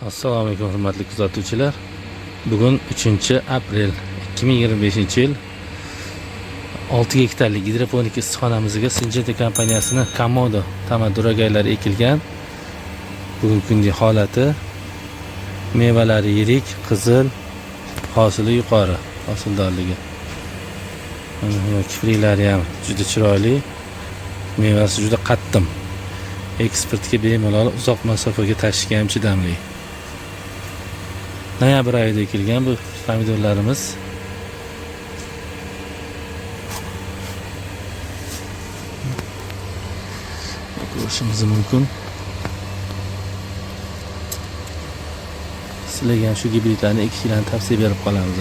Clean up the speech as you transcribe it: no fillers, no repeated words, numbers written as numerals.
Assalomu alaykum hurmatli kuzatuvchilar. Bugun 3 aprel 2025-yil 6 gektarlik gidroponik issiqxonamizga Syngenta kompaniyasini Komodo tomat duragaylari ekilgan. Bugungi kungi holati: mevalari yirik, qizil, hosili yuqori, hosildorligi. Mana kipriklari ham juda chiroyli. Mevasi juda qattiq. Eksportga bemalol, uzoq masofaga tashishga ham chidamli. Noyabr oyida ekilgan bu pomidorlarimiz. Ko'rishimiz mumkin. Sizlarga ham shu gibridlarni ekishinglarni tavsiya berib qolamiz.